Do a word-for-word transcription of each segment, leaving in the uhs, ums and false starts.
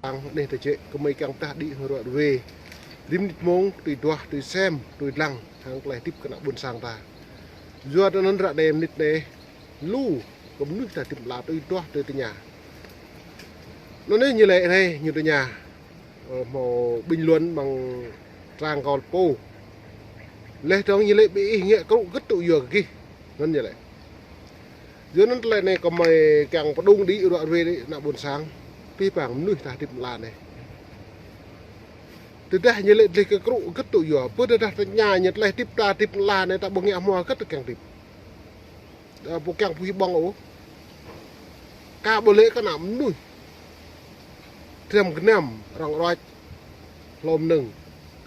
Hăng anai tơ čĕ, kơmơi kiăng pơdah đĭ hăng ruă ruê. Rĭm mơnit mông, tui duah, tui sem, tui lăng, hăng tơlơi hơdip kơ ană ƀôn sang ta. Yua tơ anŭn ră anai mơnit anai, lu, kơ mơnuih ta hơdip mơla tui duah, tui tơña. Anŭn anai ñu lĕ anai, ñu tơña. Ơ, hmâo bình luận amăng trang kâo pô. Laih dơ̆ng ñu lĕ ƀing ih ngă krŭ gĭt tŭ yua kơ gih. Anŭn ñu lĕ. Yua anŭn tơlơi anai kơmơi kiăng pơdŏng đĭ ruă ruê đĭ ană ƀôn sang. Pih pang mơnuih ta hơdip mơla anai. Tơdah ñu lĕ tơlơi kơ krŭ gĭt tŭ yua. Pơ tơdah tơña ñu tơlơi hơdip ta hơdip mơla anai ta ƀu ngă hmua gĭt tơ kiăng hơdip. Ơ, ƀu kiăng pơhiăp ƀơ̆ng ôh. Ka ƀu lĕ kơ ană mơnuih. Triam gơnam, rŏng ruăč, hlô mơnơ̆ng,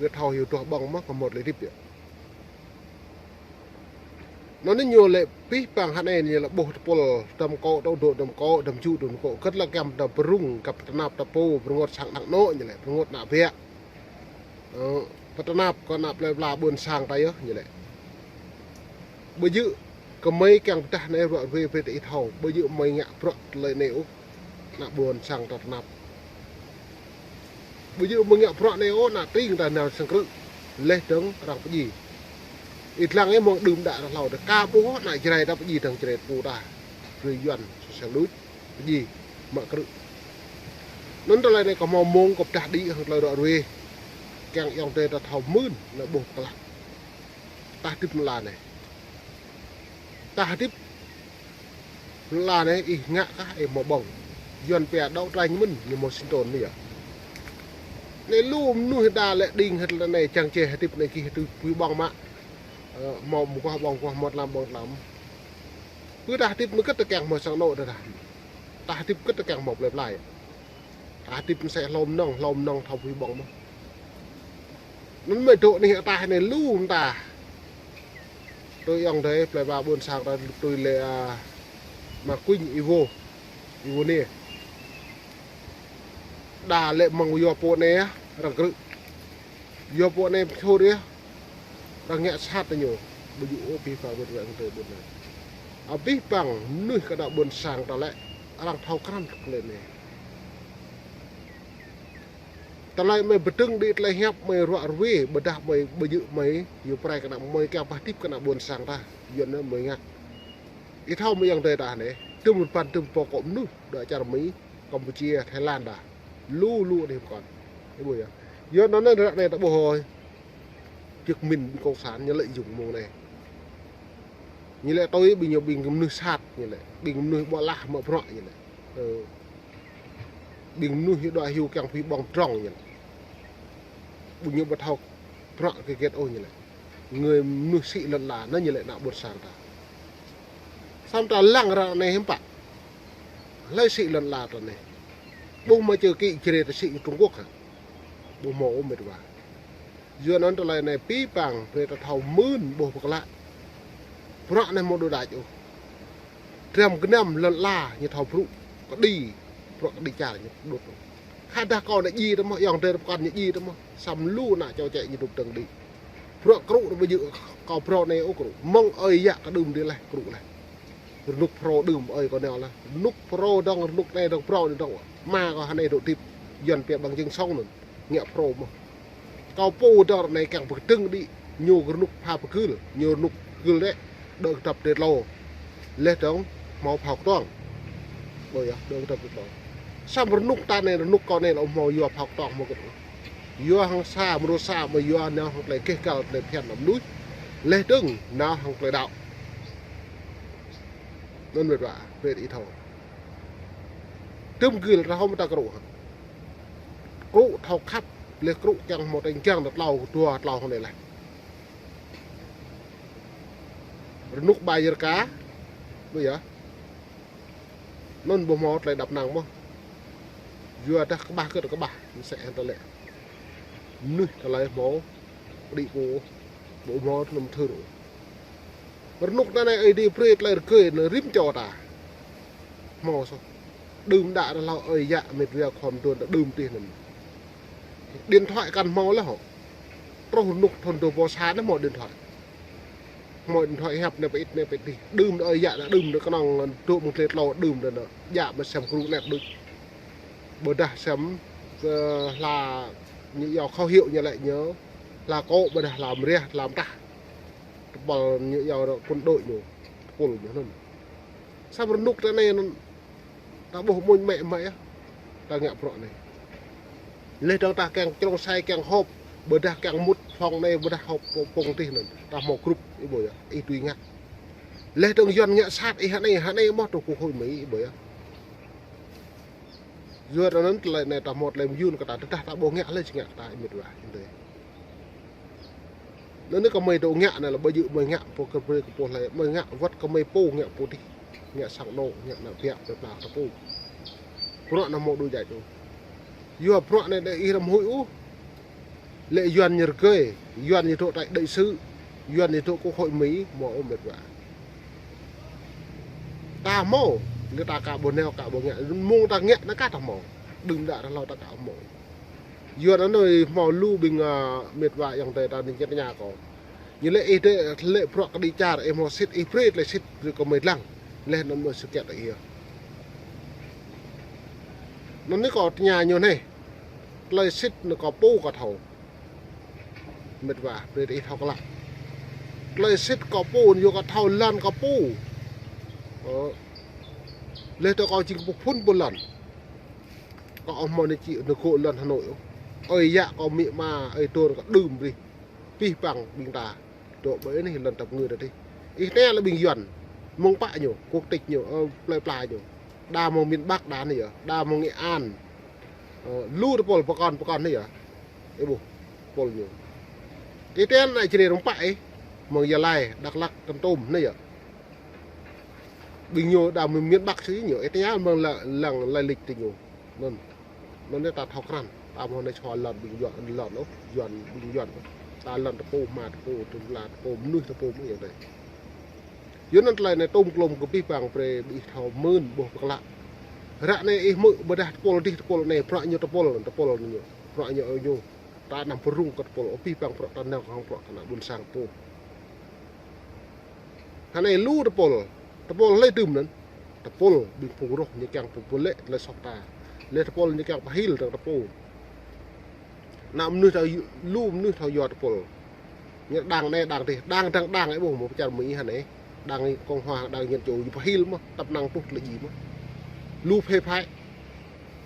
kơ thâo hyu tuah ƀơ̆ng mơ̆ kơ mơ̆ tơlơi hơdip yơh. Anŭn anai ñu lĕ pih pang hă anai ñu lĕ ƀuh tơpul, dăm kŏ, tơ̆ dŏ dăm kŏ, dăm ju dăm kŏ, gĭt lă kiăng ta pơrŭng, găp tơnap ta pô, pơrơngot sang đăng anŏ ñu lĕ, pơrơngot ană biă. Ơ, pơtơnap kơ ană plơi pla ƀôn sang ta yơh, ñu lĕ. Ƀu djơ̆ kơmơi kiăng pơdah anai ruă ruê brơi tơ ih thâo, ƀu djơ̆ mơi ngă bruă tơlơi anai ôh, ană ƀôn sang ta tơnap. Ƀu djơ̆ mơi ngă bruă anai ôh, ană tring ta nao sang krư̆. Laih dơ̆ng arăng pơdjai. Ih lăng ih mơ̆ng đưm đă ta hlâo, ta ka ƀuh ană Jrai ta pơdjai dơ̆ng Jrai pô ta. Brơi Yuan, sô sel đuč. Pơdjai, mă krư̆. Anŭn tơlơi anai kơ hmâo mông kơ pơdah đĭ hăng tơlơi ruă ruê. Kiăng ayŏng adơi ta thâo mưn, anai ƀuh pơklă. Ta hơdip mơla anai. Ta hơdip mơla anai ih ngă kah ih hmâo ƀơ̆ng. Yuan pia đấu tranh mơ̆n, ñu hmâo sinh tồn anai yơh. Anai lu mơnuih đa lĕ đing hơdip anai, čang čeh hơdip anai gih hơdip pui ƀơ̆ng mă. Ơ, hmâo mơguah ƀơ̆ng guah, hmâo tlam ƀơ̆ng tlam. Pơ ta hơdip anai gĭt tơ kiăng hmâo sang anŏ tơdah. Ta hơdip gĭt tơ kiăng hmâo plơi pla. Ta hơdip mơsĕ hlô mơnơ̆ng, hlô mơnơ̆ng thâo pui ƀơ̆ng mơ̆. Anŭn mơi dŏ anih ataih anai lu mơta. Tui ayŏng adơi plơi pla ƀôn sang ta tui lĕ, a, mă kuing Ivo. Ivo anai. Đa lĕ mơ̆ng yua pô anai, arăng krư̆. Yua pô anai pơčô đih, arăng ngă sat tơ ñu, ƀu djơ̆ ôh pih pang wơ̆t wơ̆t tơ ƀôn anai. Abih bang mơnuih kơ ană ƀôn sang ta lĕ, arăng thâo krăn tơlơi anai. Tơlơi mơi pơdơ̆ng đĭ tơlơi hiăp mơi ruă ruê, ƀôdah mơi ƀu djơ̆ mơi, yua prai kơ ană mơi kiăng pơhơdip kơ ană ƀôn sang ta, yua anŭn mơi ngă. Ih thâo mơi ayŏng adơi ta anai, tơm rơpan tơm pô kŏ mơnuih, dŏ čar Mi, Campuchia, Thái Lan đa. Lu lu anai pơkŏn. Ih ƀuh yơh. Yua anŭn anai ră anai ta ƀuh hơi. Việt Minh, ƀing cộng sản ñu lĕ yŭng mơ̆ng anai. Ñu lĕ tui ƀing ñu ƀing mơnuih sat ñu lĕ. Ƀing mơnuih ƀu lah mă bruă ñu lĕ. Ơ. Ƀing mơnuih dŏ hyu kiăng pui ƀơ̆ng pơdrŏng ñu lĕ. Ƀing ñu ƀu thâo bruă kơ gĕt ôh ñu lĕ. Người mơnuih sĭ lŏn ala, anŭn ñu lĕ ană ƀôn sang ta. Samơ̆ ta lăng ră anai hiư̆m pă. Hlơi sĭ lŏn ala ta anai. Ƀuh mă čơ kĭ Jrai ta sĭ Trung Quốc hă. Ƀu hmâo ôh met wa. Yua anŭn tơlơi anai pih pang, brơi ta thâo mưn ƀuh pơklă. Bruă anai hmâo đôč đač ôh. Triam gơnam lŏn ala ñu thâo bruă kơđi, bruă kơđi čar ñu đôč. Khă dah kâo anai djai tơ mơ̆, ayŏng adơi pơkŏn ñu djai tơ mơ̆, samơ̆ lu ană čô čĕ ñu dŏ tơ̆ng đĭ. Bruă krŭ anai ƀu djơ̆ kâo phrâo anai ôh krŭ. Mơ̆ng ơi yă kơ đưm đih laih krŭ laih. Rơnŭk phrâo đưm ơi kâo nao laih. Rơnŭk phrâo dơ̆ng, rơnŭk anai dơ̆ng phrâo anai dơ̆ng. Ama kâo hơnai dŏ hơdip, Yuan pia bằng chứng sống anŭn. Ngă phrâo mơ̆. Kâo pô dơ̆ng ră anai kiăng pơkơdơ̆ng đĭ, ñu rơnŭk pha pơgưl, ñu rơnŭk pơgưl đĕ, đơ̆ kơdŏp đĕt lô. Laih dơ̆ng hmâo phao kơtuang. Ƀu yơh, đơ̆ kơdŏp đĕt lô. Samơ̆ rơnŭk ta anai, rơnŭk kâo anai lĕ hmâo yua phao kơtuang hmâo gĕt. Yua hăng sa, mơrô sa, mơ̆ yua nao hăng tơlơi gêh găl tơlơi phiăn ană mơnuih. Laih dơ̆ng nao hăng tơlơi đaŏ. Anŭn met wa, met ih thâo. Tơm gưl ta hŏm ta krŭ hă. Krŭ thâo khăp, laih krŭ kiăng hmâo tơ̆ng kiăng ta tlâo, dua tlâo hŏng anai laih. Rơnŭk ƀai yơr ka, ƀu yơh. Anŭn ƀu hmâo tơlơi đăp năng mơ̆. Yua dah kơƀah kơ kơƀah, mơsĕ hăng tơlơi. Mơnuih tơlơi hmâo, đĭ kơ, ƀu hmâo tơnăm thơr. Rơnŭk ta anai Ơi Adai brơi tơlơi rơgơi anai rĭm čô ta. Hmâo soh. Đưm đă ta hlâo ơi yă met wa khŏm đôn ta đưm tih anŭn. Điện thoại kăn hmâo laih hŏ. Truh rơnŭk thŭn dua rơbâo sa anai hmâo điện thoại. Hmâo điện thoại hiăp anai pơit anai pơit tih. Đưm ta ơi yă ta đưm ta kơnơ̆ng dŏ mơ̆ng tơlơi tlâo đưm ta anai. Djă mă sem gru net đôč. Ƀôdah sem Kơ hla ñu iâu khẩu hiệu ñu lĕ ñu hla kô̆ ƀôdah hla mriah, hla mtah. Tơpul ñu iâu ră quân đội ñu, tơpul ñu anŭn. Samơ̆ rơnŭk ta anai anŭn, ta ƀuh mŭñ mĕ mĕ yơh, ta ngă bruă anai. Leh dơ̆ng ta kiăng črông sai kiăng họp, ƀôdah kiăng mŭt phòng anai, ƀôdah họp pông tih anŭn, ta hmâo group, ih ƀuh yơh, ih tui ngă. Leh dơ̆ng Yuan ngă sat, ih hă anai, hă anai mơ̆ tơ kơ hội Mỹ, ih ƀuh yơh. Yua anŭn tơlơi anai ta hmâo tơlơi mơyun kơ ta, tơdah ta ƀu ngă lĕ či ngă kơ ta, ih mĕt wa, ih tơi. Anŭn anai kơ mơi dŏ ngă anai lĕ ƀu djơ̆ mơi ngă pô kơ brơi kơ pô hlơi, mơi ngă wơ̆t kơ mơi pô ngă pô tih, ngă sang anŏ, ngă ană biă, pơpla kơ pô. Bruă anai hmâo đu djai tơ. Yua bruă anai đe ih răm huĭ ôh. Lĕ Yuan ñu rơgơi, Yuan ñu dŏ tại đại sứ, Yuan ñu dŏ quốc hội Mỹ, hmâo ôh mĕt wa. Ta hmâo, lĕ ta ka ƀu nao ka ƀu ngă, mơ̆ng ta ngă anai ka ta hmâo. Đưm đă ră hlâo ta ka hmâo. Yuan anai hmâo lu ƀing, a, mĕt wa ayŏng adơi ta anai ñĕt ña kâo. Ñu lĕ ih tơi lĕ bruă kơđi čar, ih hmâo sĭt, ih brơi tơlơi sĭt kơ mơi lăng. Leh anŭn mơi sơkĕt ih yơh. Anŭn anai kâo tơña ñu anai. Tơlơi sĭt anai kâo pô kâo thâo. Mĕt wa, brơi ih thâo klă. Tơlơi sĭt kâo pô, yua kâo thâo lŏn kâo pô. Ơ. Leh tơ kâo jing pô phŭn pô lŏn. Kâo ƀu hmâo anai či anai gŏ lŏn Hà Nội ôh. Ơi yă kâo amĭ ama, ơi adơi kâo đưm brơi. Pih păng ƀing ta. Dŏ ƀơi anai lŏn tơpul ngư ta tih. Ih tơña lĕ ƀing Yuan. Mơ̆ng pă ñu, quốc tịch ñu, ơ, plơi pla ñu. Đa mơ̆ng miền Bắc đa anai yơh, đa mơ̆ng Nghệ An. Ơ, lu tơpul pơkŏn pơkŏn anai yơh. Ih ƀuh, tơpul ñu. Ih tơña anai Jrai mơ̆ng pă ih. Mơ̆ng Gia Lai, Dak Lak, Kon Tum anai yơh. Ƀing ñu đa mơ̆ng miền Bắc sĭ ñu, ih tơña mơ̆ng lăng, lăng lai lịch tơ ñu. Anŭn. Anŭn anai ta thâo krăn, ta hmâo anai sua lŏn ƀing Yuan, lŏn ôh, Yuan ƀing Yuan ôh. Ta lŏn tơpul, hma tơpul, tơpul, tơpul, mơnuih tơpul mơ̆ ayŏng adơi. Yua anŭn tơlơi anai tơm klôm kơ pih păng brơi ƀing ih thâo mơ̆n ƀuh pơklă. Ră anai ih hmư̆ ƀôdah tơpul dih tơpul anai, bruă ñu tơpul, tơpul ñu. Bruă ñu ơi ñu. Ta anăm pơrŭng kơ tơpul, ơ pih păng bruă ta nao kơ hăng bruă kơ ană ƀôn sang pô. Hă anai lu tơpul, tơpul hlơi tơm anŭn. Tơpul ƀing phung roh ñu kiăng pơpŭ lĕ tơlơi soh ta. Lĕ tơpul ñu kiăng pơhil tơng tơpul. Ană mơnuih ta lu mơnuih thâo yua tơpul. Ñu đang anai đang tih, đang đang đang ih ƀuh mơ̆ pơčar mơ̆ ih hă anai. Đang Cộng hòa, đang Dân chủ, ñu pơhil mơ̆, tăp năng tuh tơlơi djai mơ̆. Lu phê phai.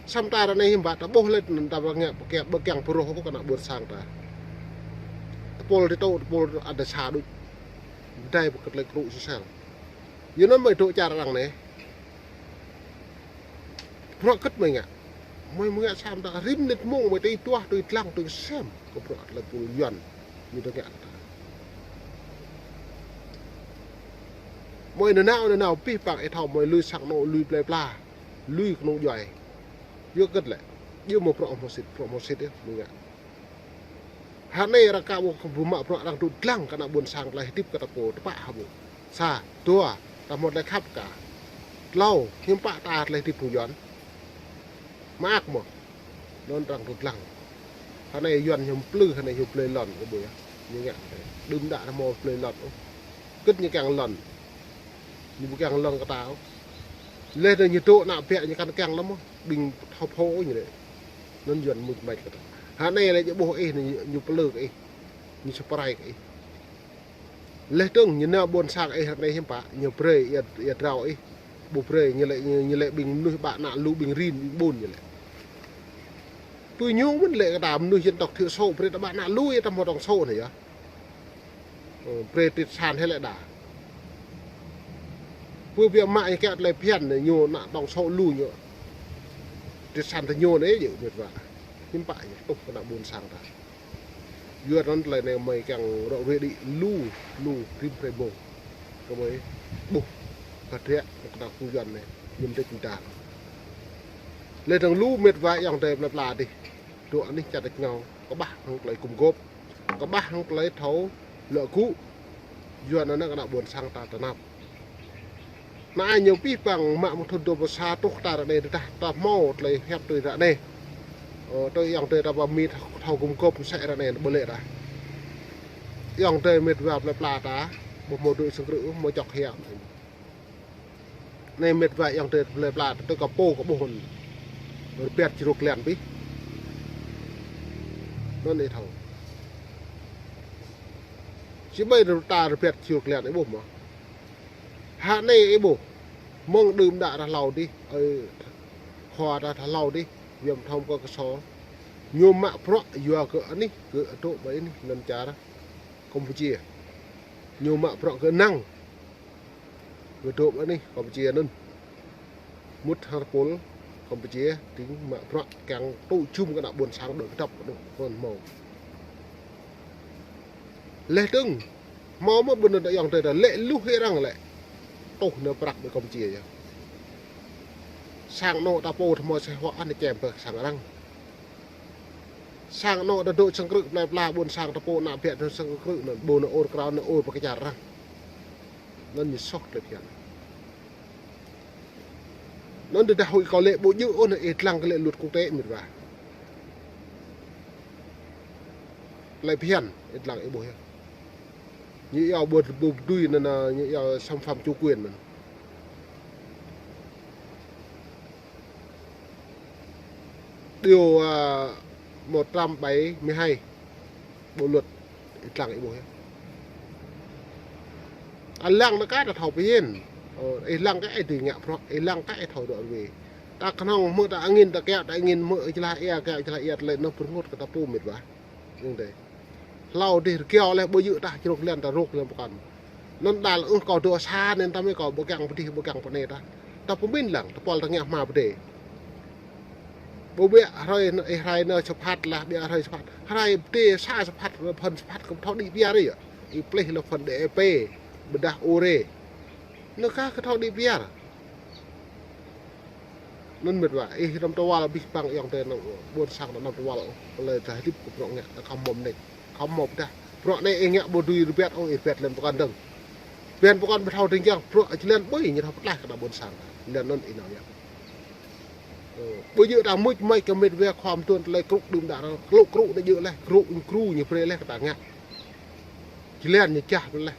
Samơ̆ ta ră anai hiư̆m pă ta ƀuh lĕ anŭn ta ƀu ngă pơkiăng, ƀu kiăng pơrôh kơ ană ƀôn sang ta. Tơpul tơtô, tơpul ada sa đôč. Bơdai pơkơt lĕ kru sơsel. Yua anŭn mơi dŏ čar arăng anai. Bruă hơget mơi ngă. Mơi mơi ngă samơ̆ ta rĭm mơnit mông mơi tui tuah, tui lăng, tui sem. Kơ bruă tơlơi tơpul Yuan. Ñu tơ ngă ta. Mơi nanao, nanao pih păng ih thâo mơi lui sang anŏ, lui plơi pla. Lui kơnung djuai. Yua hơget lĕ. Yua mơ̆ bruă hmâo sĭt, bruă hmâo sĭt yơh, mơi ngă. Hă anai arăng ka ƀu, ƀu mă bruă arăng tŭ dlăng kơ ană ƀôn sang tơlơi hơdip kơ ta pô tơpă hă ƀu. Sa, dua, ta hmâo tơlơi khăp ka. Tlâo, hiư̆m pă ta tơlơi hơdip phung Yuan. Mơak mơ̆. Anŭn arăng tŭ dlăng. Hă anai Yuan ñu plư, hă anai ñu plư lŏn kơ ƀuh yơh. Ñu ngă. Đưm đă ta hmâo plư lŏn ôh. Hơget ñu kiăng lŏn. Ñu ƀu kiăng lŏn kơ ta ôh. Leh anŭn ñu dŏ ană biă ñu kăn kiăng lăm ôh. Ƀing thâo phô ôh ñu lĕ. Anŭn Yuan mŭt mač kơ ta. Hă anai lĕ ñu ƀuh ih, ñu, ñu plư kơ ih. Ñu sơprai kơ ih. Leh dơ̆ng ñu nao ƀôn sang ih hă anai hiư̆m pă, ñu brơi ia, ia drao ih. Ƀu brơi ñu lĕ, ñu, ñu lĕ ƀing mơnuih ƀă ană lu ƀing rin ƀing ƀun ñu lĕ. Pơ ñu mơ̆n lĕ kơ ta mơnuih dân tộc thiểu số brơi ta ƀă ană lu ia ta hmâo tổng số anai yơh. Ơ, brơi triệt sản hĕ lĕ đa. Pơ biă mă ñu kiăng tơlơi phiăn anai ñu ană tổng số lu ñu. Triệt sản tơ ñu anai yơh mĕt wa. Hiư̆m pă yơh tuh kơ ană ƀôn sang ta. Yua anŭn tơlơi anai mơi kiăng rŏ ruai đĭ lu, lu rĭm hrơi mông. Kơ mơi ƀuh kơ triă kơ ană phung Yuan anai, ñu mơdĕč mơda. Leh dơ̆ng lu mĕt wa ayŏng adơi plơi pla dih. Dŏ anih čar tač rơngiao, kơƀah hăng tơlơi gum gôp. Kơƀah hăng tơlơi thâo lŏ gŭ. Yua anŭn kơ ană ƀôn sang ta tơnap. Anai ñu pih păng mă mơ̆ng thŭn dua pluh sa truh ta ră anai tơdah ta hmâo tơlơi hiăp tui ră anai. Ơ, tui ayŏng adơi ta ƀă mĭn thâo gum gôp mơsĕ ră anai ƀu lĕ ta. Ayŏng adơi mĕt wa plơi pla ta, ƀu hmâo dui sơng krư̆, hmâo čŏk hiăp. Anai mĕt wa ayŏng adơi plơi pla ta, tui kơ pô kơ ƀuh. Rơbat čruk lăn pih. Anŭn ih thâo. Či ƀai ta rơbat čur klian ih ƀuh mơ̆. Hă anai ih ƀuh. Mơ̆ng đưm đă ta hlâo dih, ơi, khua ta hlâo dih, viêm thông cơ cơ so. Ñu mă bruă yua kơ anih, kơ adô̆ ƀai anih, anŭn čar Campuchia. Ñu mă bruă kơ năng. Kơ adô̆ ƀai anih, Campuchia anŭn. Mŭt hăng tơpul Campuchia, tĭng mă bruă kiăng tŭ jum kơ ană ƀôn sang đuaĭ kơdŏp kơ anŭn kơ anŭn hmâo. Leh dơ̆ng, hmâo mơ̆ ƀôn anŭn ta yŏng tơi ta lĕ luh hĭ arăng lĕ. Tuh nao prăk ƀơi Campuchia yơh. Sang anŏ ta pô ta hmâo sĕh huă anai čem pơ sang arăng. Sang anŏ ta dŏ sang krư̆ plơi pla ƀôn sang ta pô ană biă ta sang krư̆ anŭn ƀu nao ur krao nao ur pơ kơ čar arăng. Anŭn ñu soh tơlơi phiăn. Anŭn tơdah huĭ kâo lĕ ƀu djơ̆ ôh anŭn ih lăng kơ lĕ luật quốc tế mĭt wa. Tơlơi phiăn ih lăng ih ƀuh yơh. Ñu iâu ƀu, ƀu dưi anŭn, ñu iâu xâm phạm chủ quyền anŭn. Điều, à, một trăm bảy mươi hai. Bộ luật ih lăng ih ƀuh yơh. Ih lăng anŭn kah ta thâo phiăn. Ơ, ih lăng kah ih dưi ngă bruă, ih lăng kah ih thâo dŏ rơwe. Ta kơnơ̆ng hmư̆ ta angin ta kiaŏ, ta angin hmư̆ ih jơlah ia kiaŏ, jơlah ia tơlơi anŭn pơrơngot kơ ta pô mĭt wa. Yơh dêh. Hlâo dih rơkiao leh ƀu djơ̆ tah čruk lian ta ruk lian pơkŏn. Anŭn đal ưh kâo dŏ sa anŭn ta mĭ kâo ƀu kiăng pơdih ƀu kiăng pơnê tah. Ta pơmĭn lăng, ta pol ta ngă hma pơdê. Ƀu biă hrơi anŭn, ih hrơi anŭn sa phat lah, biă hrơi sa phat. Hrơi pơdê sa sa phat, phŭn sa phat kơ thâo đĭ piar yơh. Ih plih lơ phŭn đê ê pê, ƀôdah ôrê. Anŭn kah kơ thâo đĭ piar. Anŭn mĭt wa, ih năm tơwal abih bang yŏng tơi anŭn ƀôn sang năm tơwal, ôh, tơlơi ta hơdip kơ bruă ngă, ta khŏm mơ̆m anai. Khŏm mơ̆m dah. Bruă anai ih ngă ƀu dưi rơbat, ôh, ih rơbat lĕ pơkŏn dơ̆ng. Bĕn pơkŏn ƀu thâo tơ̆ng kiăng, bruă jơlan ƀơi ñu thâo pơtlaih kơ ta ƀôn sang. Lĕ anŭn ih nao ngă. Ơ, ƀu djơ̆ ta mŭč măč kơ mĭt wa khŏm tuan tơlơi krŭ đưm đă, krŭ krŭ anŭn djơ̆ leh, krŭ ñu krŭ ñu brơi leh kơ ta ngă. Jơlan ñu čah leh.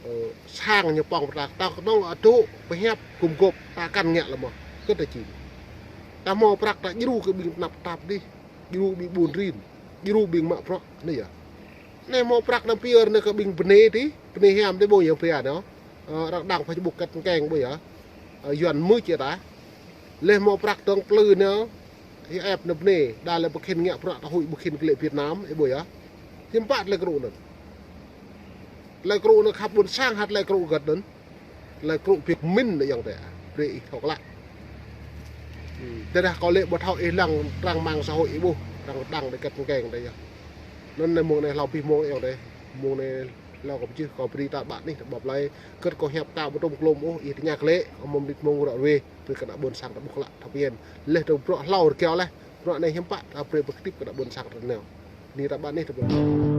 Ơ, sang ñu pŏng pơtă, ta kơnơ̆ng adô̆, pơhiăp, gum gŏp, ta kăn ngă lơ mơ̆. Kơ ta či. Ta hmâo prăk ta djru kơ ƀing tơnap tap dih, djru ƀing ƀun rin, djru ƀing mă bruă, anai yơh. Anai hmâo prăk anăm pơyơr anai kơ ƀing bơnai dih, bơnai hiam dih ƀu yơh pia anai. Ơ, arăng đăng Facebook kĕt keng ƀu yơh. Ơ, Yuan mưč yơh ta. Leh hmâo prăk tơ̆ng plư anai, ih ĕp anai bơnai, đa lĕ ƀu khĭn ngă bruă ta huĭ ƀu khĭn kơ lĕ Việt Nam, ih ƀu yơh. Hiư̆m pă tơlơi krŭ anŭn. Tơlơi krŭ anŭn khăp ƀôn sang hă tơlơi krŭ gơ̆t anŭn. Tơlơi krŭ Việt Minh anŭn yŏng tơi. Brơi ih thâo klă. Hmm, tơdah kâo lĕ ƀu thâo ih lăng trang mạng xã hội ih ƀuh, arăng đăng dêh kĕt keng tơi yơh. Anŭn anai mông anai hlâo abih mông yŏng tơi. Mông anai hlâo kâo pơjưh kâo brơi ta ƀă anih ta ƀă plơi. Kơ̆t kâo hiăp ta ƀu tŭm klôm ôh, ih tơña klĕ, kâo mơ̆m đĭt mông ră ruê. Brơi kơ ană ƀôn sang ta ƀuh klă thâo phiăn. Leh dơ̆ng bruă hlâo rơkiao leh. Bruă anai hiư̆m pă ta brơi pơkơdip kơ ană ƀôn sang ta nao. Anai ta ƀă anih ta ƀă.